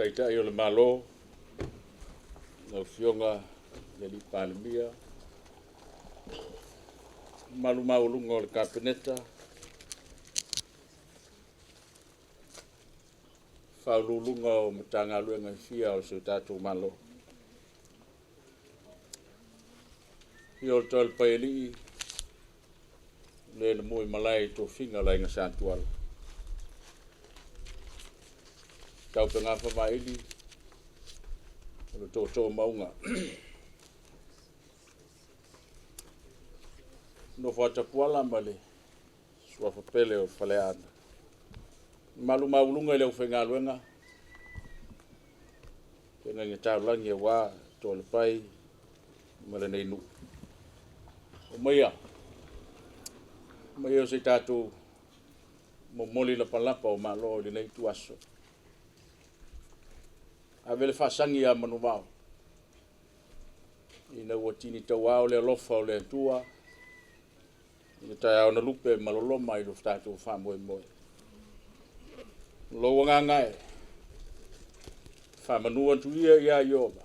Taitai o le Malo, lau Afioga i le Palemia, mamalu maualuga o le Kapeneta, Ofisa Sili o Pulega o Matagaluega e fia o si o tatou Malo. Afio le Toalepai le na muaimalae i tofiga o le Aiga Satuala, tautoga faavaili o le tootoo o Mauga. Le nofo a Tapuala ma le suafa pele o Faleaana. Le mamalu maualuga i le aufaigaluega, feagaiga taulagi aua Toalepai ma lenei nuu. Omaia, omaia se i tatou momoli lapalapa o malo i lenei ituaso. Ave le faasagi ia Manuvao, ina ua tini tauao le alofa o le Atua i le taeao na lupe ma loloma ai lo tatou faamoemoe. Lou agaga e, faamanu atu ia ia Ieova,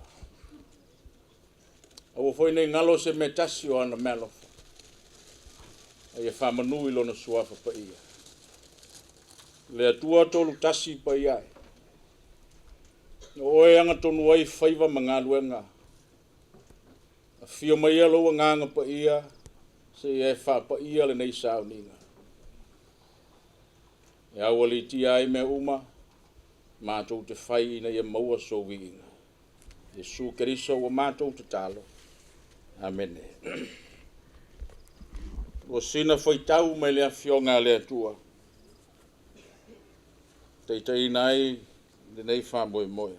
aua foi ne i galo se mea e tasi o ana meaalofa, a ia faamanu i Lona Suafa Paia. Le Atua Tolu Tasi Paia e, o Oe e agatonu ai faiva ma galuega, afio maia lou Agaga Paia se i e faapaia lenei sauniga. E aualiitia ai mea uma matou te fai ina ia maua sou viiga. Iesu Keriso ua matou tatalo. Amene. O sina faitau mai le Afioga a le Atua, e taitaiina ai lenei faamoemoe.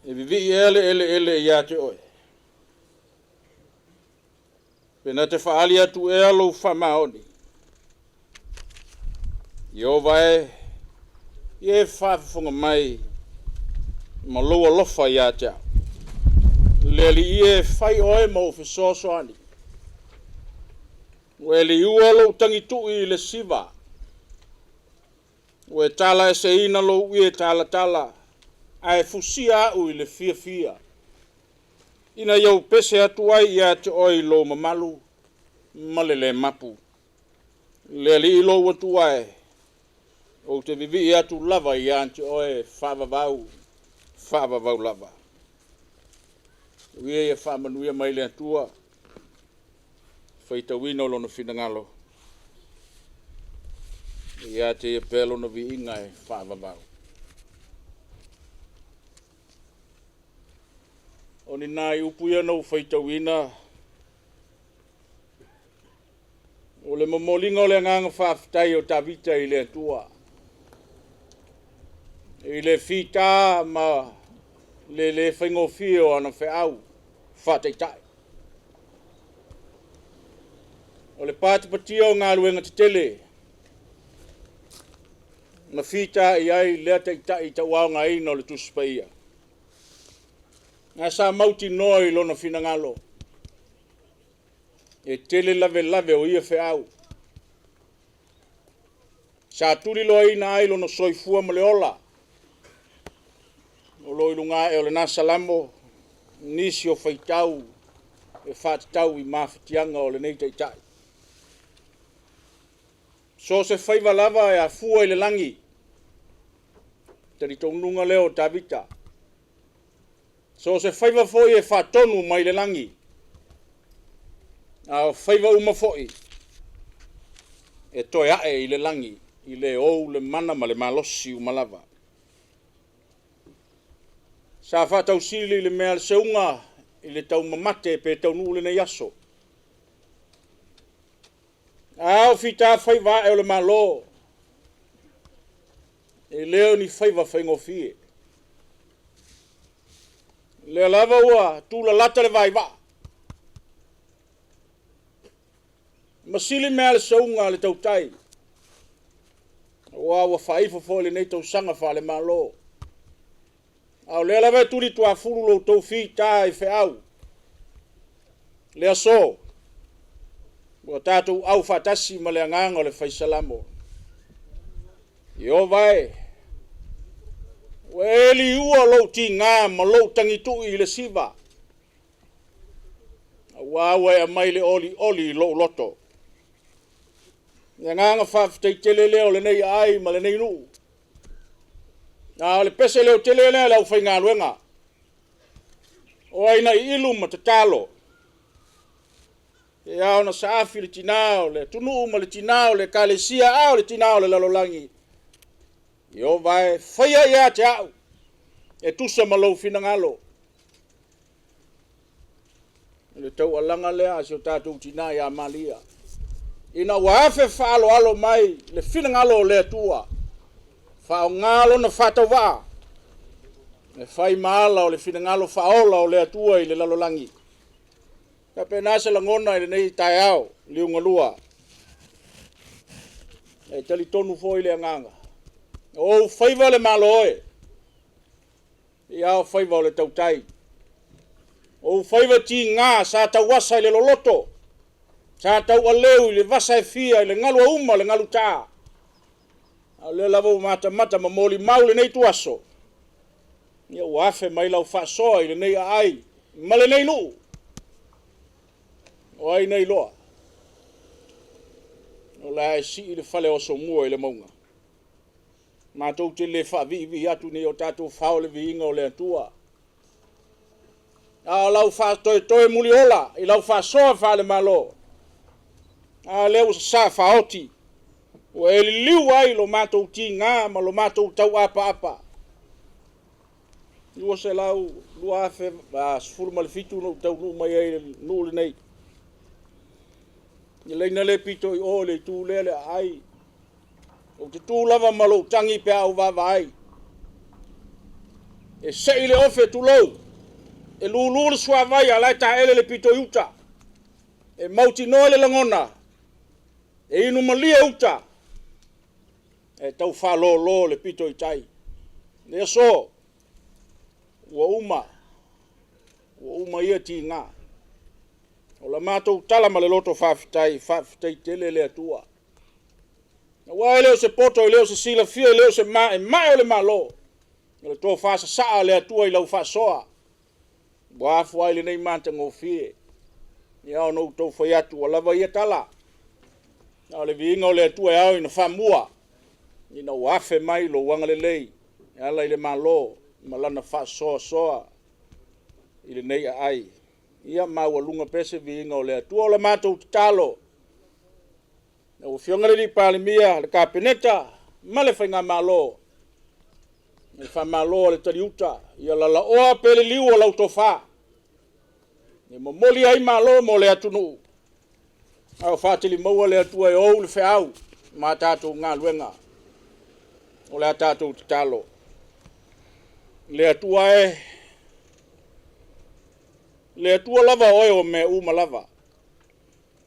E vivii ea le eleele ia te oe? Pe na te faaali atu ea lou faamaoni? Ieova e, ia e faafofoga mai ma lou alofa ia te au. Le Alii e, fai oe ma ou fesoasoani. Ua e liua lou tagitui i le siva, ua e talaeseina lou ie talatala, ae fusia au i le fiafia, ina ia ou pese atu ai ia te oe i lou mamalu ma le le mapu. Le Alii lou Atua e, ou te vivii atu lava ia te oe faavavau, faavavau lava. Ia ia faamanuia mai le Atua, faitauina o Lona finagalo, ia te Ia pea Lona viiga e faavavau. O ni nai upu ia na ou faitauina, o le momoliga o le agaga faafetai o Tavita i le Atua, i le fita ma le le faigofie o ana feau faataitai. O le patipatia o galuega tetele na fita i ai lea Taitai tauaogaina o le Tusi Paia, ae sa mautinoa i lona finagalo, e tele lavelave o ia feau. Sa tuliloaina ai lona soifua ma le ola, o lo o i luga ae o lena Salamo nisi o faitau e faatatau i mafatiaga o lenei Taitai. So o se faiva lava e afua i le lagi, talitonuga lea o Tavita. So o se faiva foi e faatonu mai le lagi, a o faiva uma foi, e toe ae i le lagi i le ou le mana ma le malosi uma lava. Sa faatausili le mea a le seuga i le taumamate pe taunuu lenei aso. A o fita faiva ae o le Malo, e le o ni faiva faigofie. O lea lava ua tulalata le vaivaa, masili mea a le seuga a le tautai, aua ua faaifo foi i lenei tausaga faale-Malo. A o lea lava e tulituafulu lo outou fita i feau, le aso, ua tatou aufaatasi ma le agaga o le fai Salamo. Ieova e, Ua e liua lou tiga ma lou tagitui i le siva, aua ua e aumai le olioli i lou loto. O le agaga faafetai tele lea o lenei aai ma lenei nuu. A o le pese leotele lea a le aufaigaluega, o ai na iilu ma tatalo, e ao ona saafi le tina o le atunuu ma le tina o le ekalesia, a o le tina o le lalolagi. Ieova e, faia ia te au e tusa ma lou finagalo. O le taualaga lea a si o tatou tina ia Maria, ina ua afe faaaloalo mai le finagalo o le Atua, faaaoga lona faatauvaa e fai ma ala o le finagalo faaola o le Atua i le lalolagi. E faapena se lagona i lenei taeao liugalua. E talitonu foi le agaga, o ou faiva le Malo e, a o faiva o le tautai. O ou faiva tiga sa tauasa i le loloto, sa taualeu i vasa e fia i le galu auma le galu ta, a o lea lava ua matamata ma molimau i lenei ituaso, ia ua afe mai lau faasoa i lenei aai ma lenei nuu. O ai na iloa, o le a e sii le fale o Asomua i le mauga? Matou te le faaviivii atu ne i o tatou fao le viiga o le Atua, a o lau faatoetoe muliola i lau faasoa faale-Malo, a lea ua sasaa faaoti, ua e liliu ai lo matou tiga ma lo matou tauapaapa. 2017 na ou taunuu mai ai i le nuu lenei, i le laina lea e pito i o i le itu lea le aai. Ou te tu lava ma lou tagi pe a ou vaavaai, e sei le ofe tulou, e lulu le suavai a o la e taele le pito i uta. E mautinoa le lagona, e inu malie uta, ae tau faalolo le pito i tai. O le aso, ua uma, ua uma ia tiga. O le matou tala ma le loto faafetai, faafetai tele le Atua. Aua e le o se poto e le o se silafia, e le o se maemae o le Malo, o le tofa sasaa a le Atua i lau faasoa, ua afua ai lenei matagofie. E ao ona ou fai atu, ua lava ia tala, a o le viiga o le Atua e ao ina faamua, ina ua afe mai lou agalelei e ala i le Malo ma lana faasoasoa i lenei aai. Ia maualuga pea se viiga o le Atua. O le matou tatalo, lau Afioga i le Palemia, le Kapeneta ma le Faigamalo, le faamalo a le taliuta, ia lalaoa pea le liu o lau tofa, e momoli ai malo mo le atunuu, a o faatali maua le Atua e ou le feau ma a tatou galuega. O le a tatou tatalo. Le Atua e, le Atua lava o Oe o mea uma lava,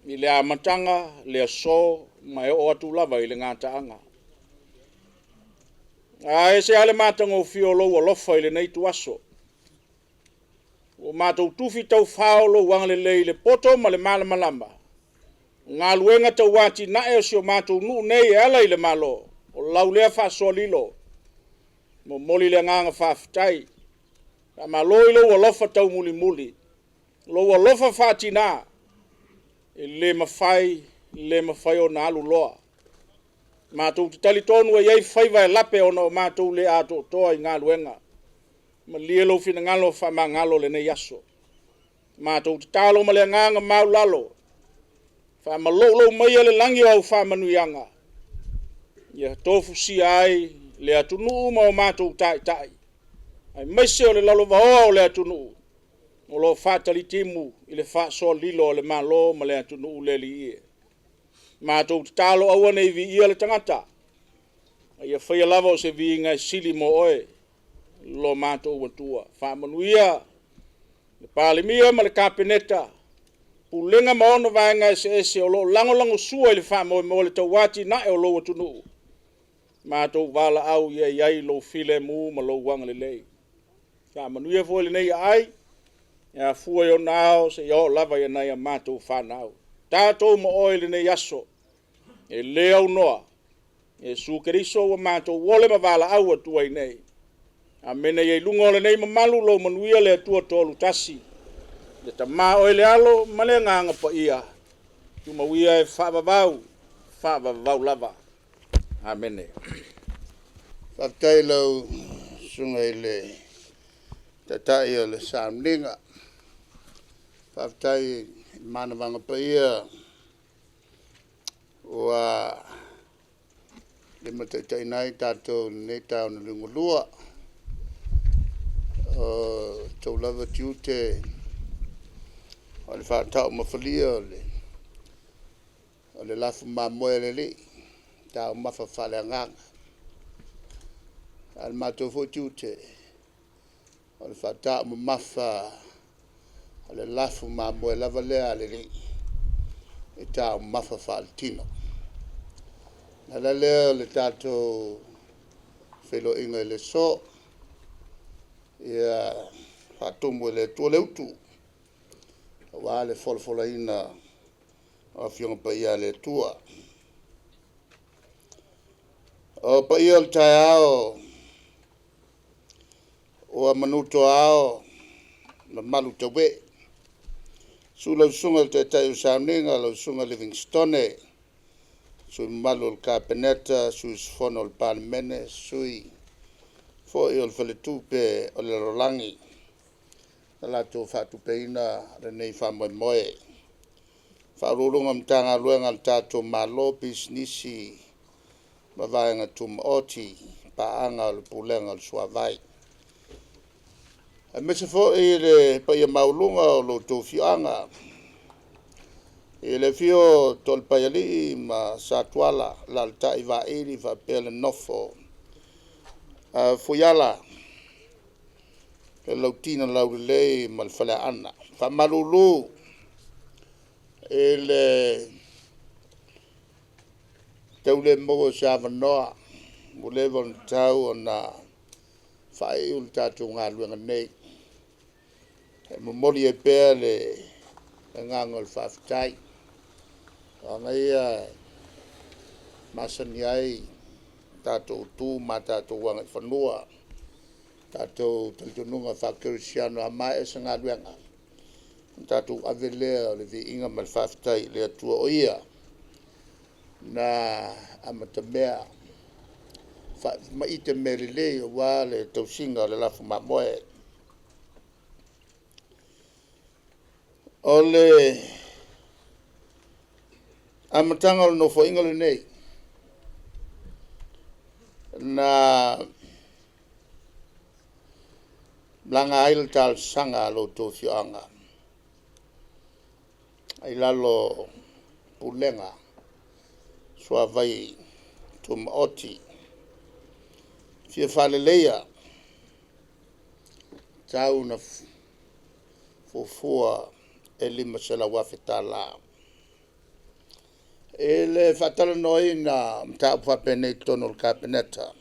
i le amataga, le aso ma e oo atu lava i le gataaga. Ae ese lava le matagofie o lou alofa i lenei ituaso. Ua matou tufi taufao lou agalelei i le poto ma le malamalama, o galuega tau atinae o si o matou nuu nei e ala i le Malo, o lau lea faasoa lilo. E momoli le agaga faafetai. Faamalo i lou alofa taumulimuli, lou alofa faa-tina, e le mafai, le mafai ona aluloa. Matou te talitonu e i ai faiva e lape ona o matou le atoatoa i galuega. Malie lou finagalo faamagalo lenei aso. Matou tatalo ma le agaga maualalo, faamaloulou maia le lagi o au faamanuiaga, ia tofusia ai le atunuu ma o matou taitai, aemaise o le lalovaoa o le atunuu o lo o fatalitimu i le faasoa lilo a le Malo ma le atunuu le Alii e. Matou tatalo aua ne i viia le tagata, a ia faia lava o se viiga e sili mo Oe lo matou Atua. Faamanuia le Palemia ma le Kapeneta, Pulega ma ona vaega eseese o lo o lagolagosua i le faamoemoe o le tauatiae o lou atunuu, matou valaau ia i ai lou filemu ma lou agalelei. Faamanuia foi i lenei aai, e afua i ona ao seia oo lava i nai a matou fanau. Tatou ma oe i lenei aso, e le aunoa, Iesu Keriso ua matou ole ma valaau atu ai nei. Amene. Ia i luga o lenei mamalu lou manuia le Atua Toalu Tasi, le Tama oe le Alo ma le Agaga Paia, tumau ia e faavavau, faavavau lava. Amene. Faafetai i lau Susuga i le Taitai o le sauniga, faafetai i manavaga paia ua limataitaiina ai tatou i lenei taeao na liugalua. O outou lava tiute o le faataumafalia o le lafu mamoe a le Alii, taumafa faale-Agaga. A o le matou foi tiute, o le faataumamafa o le lafu mamoe lava lea a le Alii, i taumafa faale-Tino. O le ala lea o le tatou feiloaiga i le aso, ia faatumu e le Atua le utu aua le folafolaina o Afioga Paia a le Atua. O paia o le taeao ua manuto ao ma malutauee, susu lau Susuga i le Taitai o le sauniga lau Susuga Livingstone, sui usufono mamalu o le Kapeneta, sui usufono o le Palemene, sui foi o le Faletupe o le Lalolagi na latou faatupeina lenei faamoemoe. Ofisa Sili o Pulega o Matagaluega a le tatou Malo, Pisinisi ma Vaega Tumaoti, paaga o le Pulega o le Suavai. Aemaise foi le paia maualuga o lo outou afioaga, i le afio o Toalepai ma Satuala, alaalatai Vaili faapea le nofo a Fuaiala, le Lauti na Laulelei ma le Faleaana. E faamalulu i le tau le maua o se avanoa ua leva ona tatau ona faaiu le tatou galuega nei, e momoli ai pea le agaga o le faafetai. O aga ia e masani ai tatou tu ma tatou agaifanua, tatou talitonuga faa-kerisiano a maea se galuega, ona tatou ave lea o le viiga ma le faafetai i le Atua o Ia na amatamea faamaite mea lelei aua le tausiga o le lafu mamoe. O le amataga o le Nofoaiga lenei, na laga ai le talosaga a lo outou afioaga i lalo o Pulega Suavai Tumaoti, e fia faaleleia, tatau ona fuafua e $500,000. I le faatalanoaina o mataupu faapenei i totonu o le Kapeneta,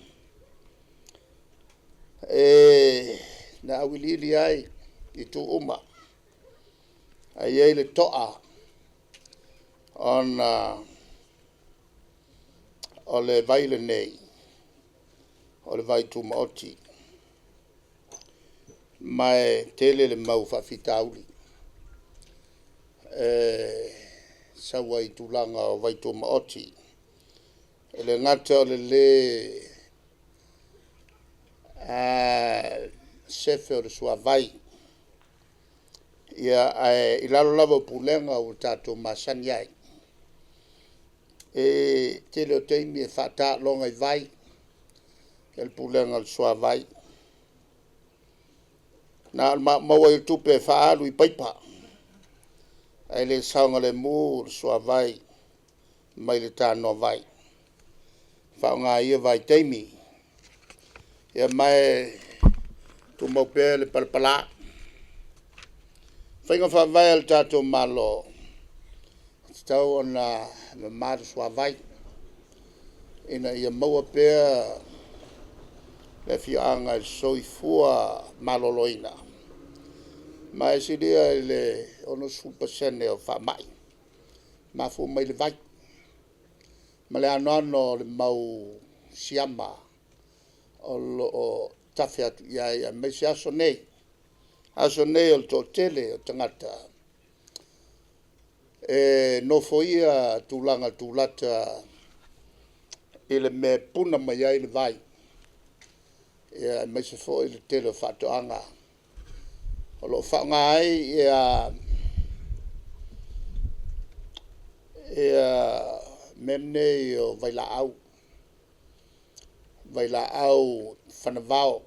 na auiliili ai itu uma, ae i ai le toa ona o le vai lenei, o le vai tumaoti, ma e tele le mau faafitauli e sau ai i tulaga o vai tumaoti. E le gata o le le sefe o le suavai, ae i lalo lava o Pulega ua tatou masani ai, e tele o taimi e faataaloga i vai le Pulega o le Suavai. Na o le maumau ai o tupe e faaalu i paipa, ae le saogalemu le suavai mai le tanoa vai e faaaoga i ia vaitaimi. Ia ma e tumau pea le palapala. O faiga faavae a le tatou Malo, e tatau ona mama le suavai, ina ia maua pea le afioaga i le soifua maloloina. Ma e silia i le 60% o faamai e mafua mai le vai ma le anoano o le mau siama o lo o tafe atu i ai aemaise aso nei. Aso nei o le toatele o tagata e nofoia tulaga tulata i le mea e puna mai ai le vai, aemaise foi le tele o faatoaga o lo o faaaoga ai mea nei o vailaau, vailaau fana vao,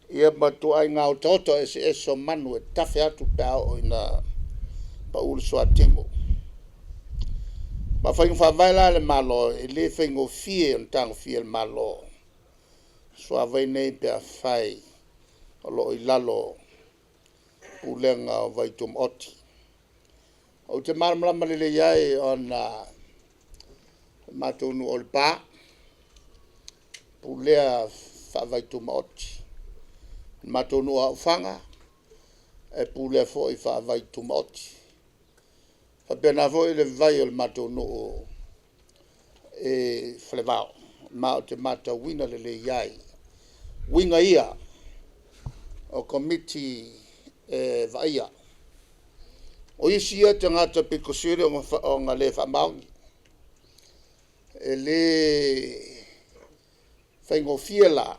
ia ma ituaiga otaota eseese o manu e tafe atu pe a oo ina pau le suatimu. Ma o faiga faavae la a le Malo, e le faigofie ona tagofia e le Malo suavai nei pe afai o lo o i lalo o Pulega o Vai Tumaoti. Ou te malamalama lelei ai ona o le matou nuu o Lepa, e pulea faa-vaitumaoti. O le matou nuu o Aufaga, e pulea foi faa-vaitumaoti. E faapena foi le vai o le matou nuu i Falevao. Ma ou te matauina lelei ai uiga ia o Komiti e vaaia. O isi ia tagata e pito sili ona le faamaoni, e le faigofie la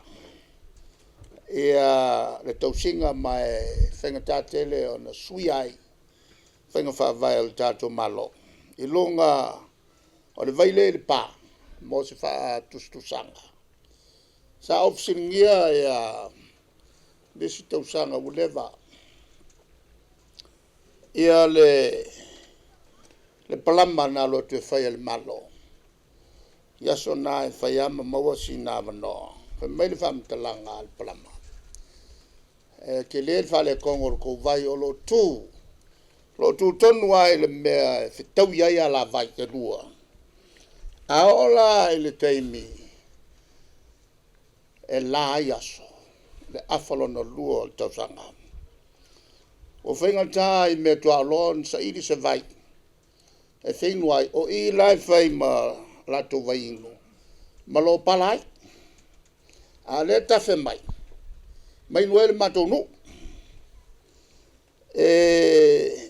le tausiga ma e faigata tele ona suia ai faiga faavae a le tatou Malo i luga o le vai lea i Lepa mo se faatusatusaga. Sa ou fesiligia le isi tausaga ua leva le palama na alu atu e fai e le Malo i aso na e fai lava ma maua sina avanoa. Fai mai le faamatalaga a le palama, “E tele le faaletonu o le tou vai o lo o tu tonu lava i le mea e fetaui ai alavai e lua. A oo la i le taimi e la ai aso, le afa lona lua o le tausaga, ua faigata i meaituaolo ona saili se vai e feinu ai, o i la e fai ma latou vaiinu ma lopala ai, a o lea e tafe mai ma inu ai le matou nuu.”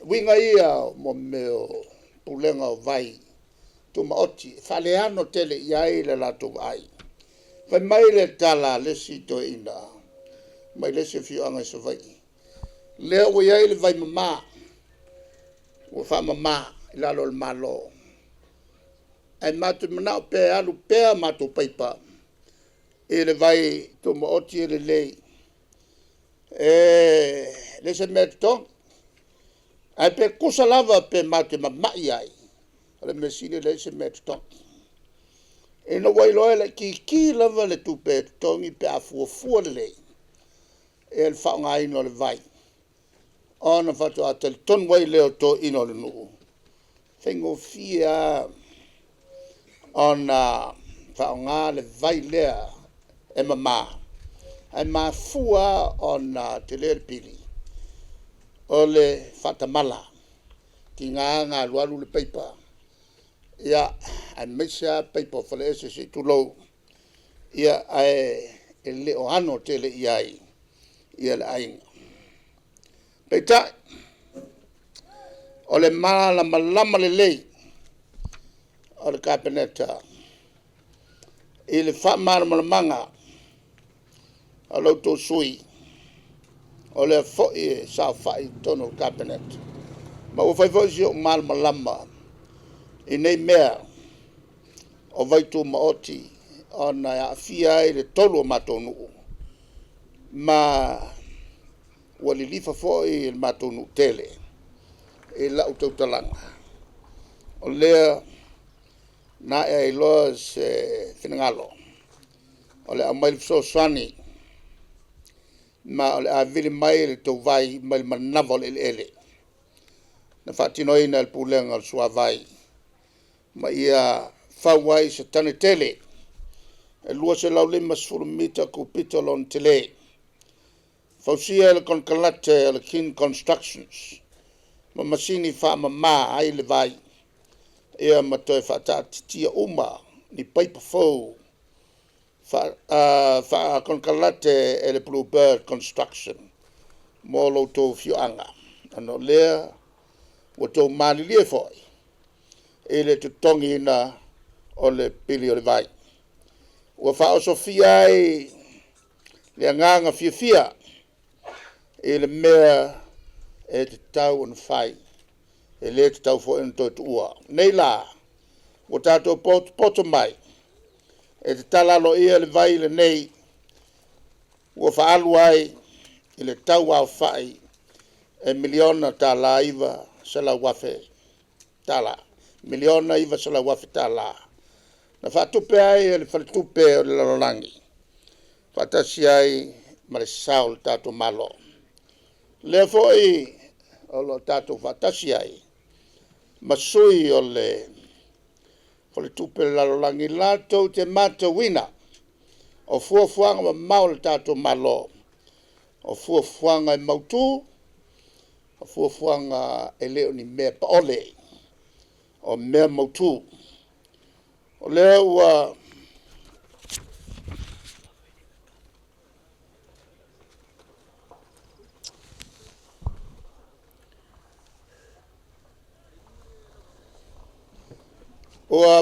O uiga ia mo mea o pulega o vai tumaoti, e faaleano tele i ai le latou vaai. Fai mai le tala a le isi toeaina mai le isi afioaga i Savaii, lea ua i ai le vaimama ua faamama i lalo o le Malo, ae matou te manao pea e alu pea a matou paipa i le vai tumaoti e lelei, e leai se mea e totogi. Ae pe tusa lava pe matou te mamai ai, o le mea sili e leai se mea e totogi. Ina ua iloa e laitiiti lava le tupe e totogi pe a fuafua lelei le faaaogaina o le vai, ona faatoa talitonu ai lea o toeaiina o le nuu, e faigofie lava ona faaaoga le vai lea e mama, ae mafua ona tele le pili, o le faatamala. Tiga lava ona alu alu le paipa, ia, aemaise lava paipa o falaese se i tulou, ae le o ano tele i ai le aiga. Peitai, o le malamalama lelei o le Kapeneta i le faamalamalamaga a la outou sui usufono, o lea foi e saofai i totonu o le Kapeneta, ma ua fai foi si ou malamalama i nei mea o vai tumaoti ona e aafia ai le tolu o matou nuu, ma ua lilifa foi le matou nuu tele i lau tautalaga, o lea na ae ai loa se finagalo o le a aumai le fesoasoani, ma o le a vili mai le tou vai mai le manava o le eleele na faatinoina e le Pulega o le Suavai, ma ia fau ai se tane tele e 250 mita tupito lona tele, fausia e le konekarate o le King Constructions ma masini faamama ai le vai, ma toe faataatitia uma ni paipa fou. faakonekarate e le Blue Bird Construction mo lo outou afioaga, ona o lea ua outou malilie foi i le totogiina o le pili o le vai. Ua faaosofia ai le agaga fiafia i le mea e tatau ona fai, e le tatau foi ona toe tuua. Nei la ua tatou potopoto mai e tatala aloaia le vai lenei ua faaalu ai i le tau aofai e $1,900,000 tala, $1,900,000 na faatupe ai e le Faletupe o le Lalolagi faatasi ai ma le sao o le tatou Malo. O lea foi o lo o tatou faatasi ai ma sui o le Faletupe o le Lalolagi latou te matauina o fuafuaga mamao a le tatou Malo, o fuafuaga e mautu, o fuafuaga e le o ni mea paole, o mea mautu. O lea ua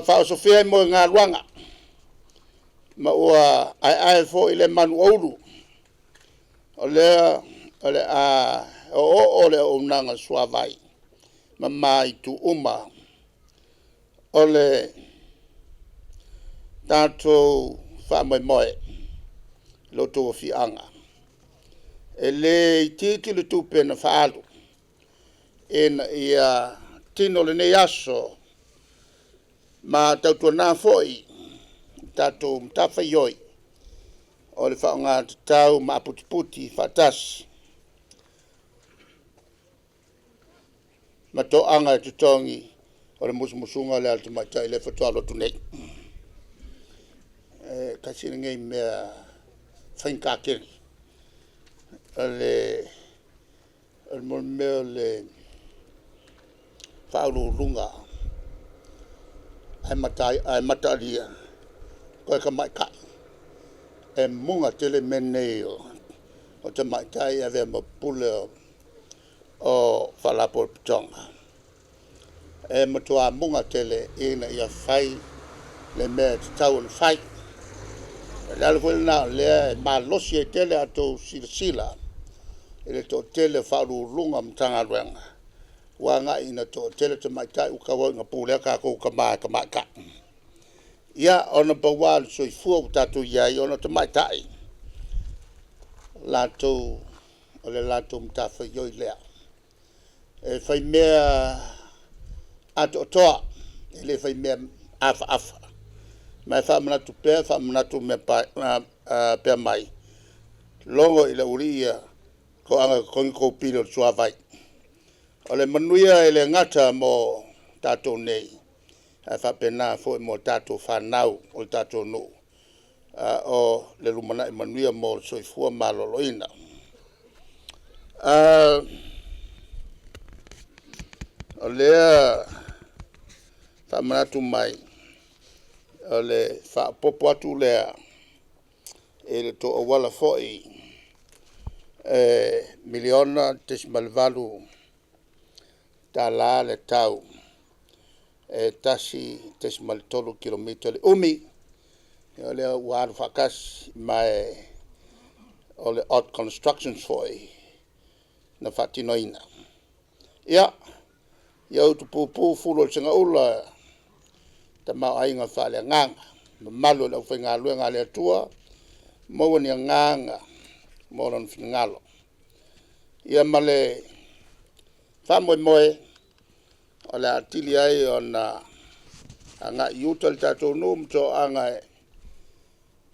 faaosofia ai moegaluaga ma ua aeae foi le manu aulu. O lea o le a oooo le auaunaga suavai mama i itu uma o le tatou faamoemoe i lo outou afioaga. E le itiiti le tupe na faaalu ina ia tino lenei aso, ma tautuana foi le tatou matafaioi o le faaaoga tatau ma aputiputi faatasi ma toaga e totogi. O le musumusuga lea a le tamaitai lea faatoa alu atu nei. E tasi lenei mea faigata tele o le mea o le Faauluuluga ae mataalia toe tamaitai. E muga tele mea nei o tamaitai e avea ma pule o Faalapotopotoga. E matua muga tele ina ia fai le mea e tatau ona fai. O le ala foi lena o lea e malosi ai tele a outou silasila i le toatele o Ofisa Sili o Pulega o Matagaluega ua agai ina toatele tamaitai ua tauau ina pulea tatou tama tamaitai. Ia, ona pau lava o le soifua ua tatou i ai ona o tamaitai, o latou o le latou matafaioi lea e fai mea atoatoa, e le fai mea afaafa. Ma e faamanatu pea faamanatu pea mai, logo i le aualii ia, toaga e totogi a outou pili o le suavai. O le manuia e le gata mo tatou nei, ae faapena foi mo tatou fanau o le tatou nuu, a o le lumanai manuia mo le soifua maloloina. O lea e faamanatu mai, o le faaopoopo atu lea i le tou auala foi e $1.8 miliona le tau, e 1.3 kilomita le umi. O lea ua alu faatasi ma o le Ott Construction foi na faatinoina. Ia utupupu fulu o le segaula, tamaoaiga faale-Agaga, mamalu o le aufaigaluega a le Atua, maua ni agaga mo Lona finagalo. Ia ma le faamoemoe o le a atili ai ona agai i uta le tatou nuu ma toaga e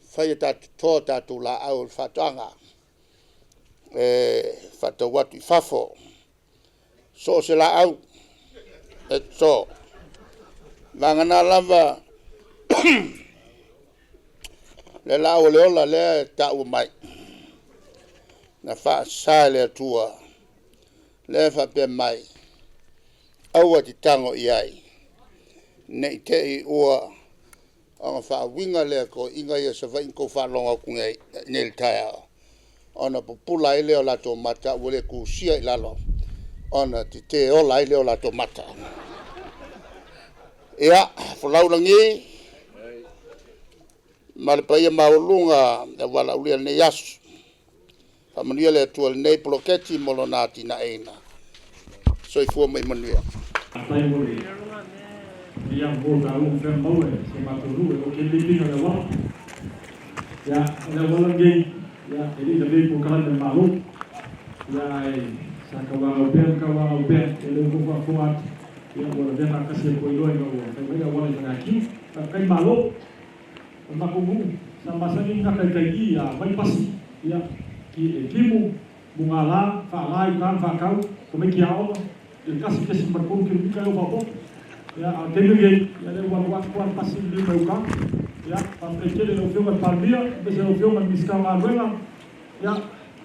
fai a toto a tatou laau o le faatoaga e faatau atu i fafo. So o se laau e toto, vagana lava le laau o le ola lea e taua mai, na faasa e le Atua, lea e faapea mai, aua e te tago i ai, ne i te i ua Ona faauiga lea e toeaiina ia i Savaii na tou faalogo atu nei i le taeao, ona pupula ai lea o latou mata ua le tusia i lalo, ona tete ola ai lea o latou mata. Ia, folau i lagi ma le paia maualuga e valaaulia i lenei aso. Faamanuia le Atua i lenei poloketi mo lona atinaeina. Soifua ma ia manuia. Faafetai mo le mo taua ma fea maua e si o matou nuu e oki ai le lipiina o le auala. Ia, o le auala lenei, ia, e le i lavea i polokalame a le Malo. Ia, ae sa tauagau pea ma tauagau pea, ia lea ua outou faafofoga atu, ia ua lavea faatasi atu ai loa ina ua fai mai auala i Faleatiu. Faafetai i le Malo. O le matou nuu, sa masani ona gata i tai i i, a omai pasi, ia, e timu, mugala, faala i uta ma faatau, tamaiti aoga, i le 1.3 kilomita lea ua faaopoopo. Ia, a o le taimi lenei, ia lea ua alu atu lava le pasi liliu mai uta. Ia, faafetai tele i lau Afioga i le Palemia, aemaise lau Afioga i le Minisita o Galuega, ia,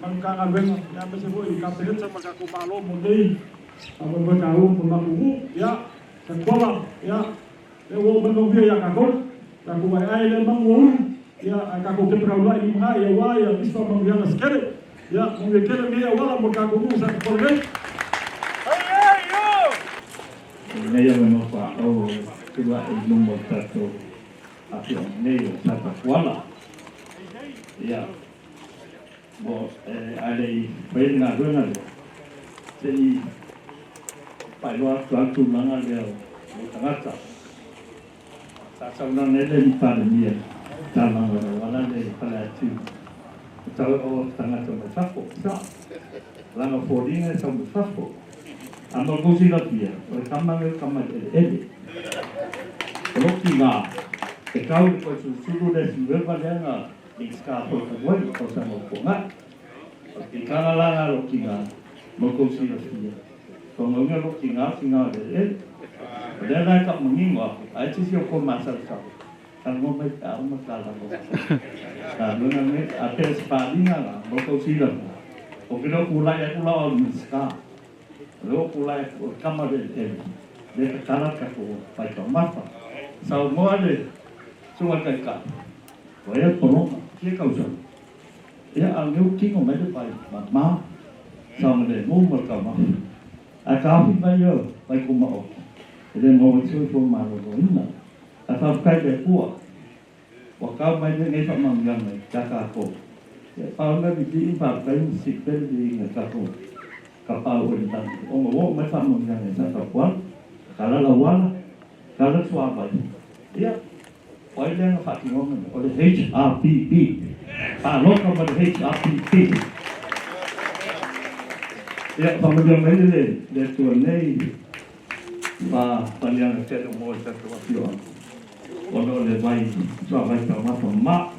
ma le Matagaluega, ia aemaise foi le Kapeneta ma le tatou Malo mo lenei faamoemoe taua mo le matou nuu. Ia, Satuala, ia, lea ua oo mai le manuia ia tatou, tatou aeae lea manu ua ulu, ia, ae tatou tepa taulai i lumanai aua nisi faamanuiaga se tele. Ia, manuia tele lenei auala mo le tatou nuu o Satuala nei. Lenei avanoa faaauau e tulai i luma o le tatou afioaga nei o Satapuala. Ia, mo, ae le i faia le galuega lea, se i faailoa atu lava le tulaga lea o tagata. Sa saunoa nei le Palemia i le talosaga o le auala lea i Faleatiu, e tau e oo atu tagata mai fafo. Sao, leaga o foliga e sau mai fafo. A mo le tou silafia, o le tama lenei o le tama eleele. O lou tiga, e tau i le toe sulusulu le isi river lea na Minisita foi talu ai i le tausaga ua tuanai. O le piitaga la lena a lou tiga, mo le tou silafia, faamauina lou tiga o le tiga o le eleele. O lea la e tau manino atu, ai se isi o outou masalosalo, talanoa mai pe a uma le ta galuega lenei. Ae pei o se faaaliga lena mo le tou silafia, ou te le o tulai atu la o au o le Minisita, o lea ua ou tulai atu o le tama o le eleele, lea e tatala le tatou vaitaumafa. Saunoa le Susuga i le Taitai, ua i ai le pologa, fia tausaga, ia a o lenei ua tino mai le vai mama, saogalemu ma le taumafa. Ae taofi mai ia o vaitumaoti, e le maua ai se soifua maloloina. Ae faafetai i le Atua, ua tau mai lenei faamanuiaga ia tatou. Ia pau le mea pipii ma faafetai ma sii pea le viiga i le tatou Tapaau oi le lagi, ona ua oo mai le faamanuiaga i Satapuala, tala lauala, tala le suavai. Ia, o ai lea na faatinoina mea? O le HRPP. Palota ma le HRPP. Ia, faamanuia mai le le Atua i lenei faafaliaga tele mo le tatou afioaga, ona o le vai suavai taumafa mama.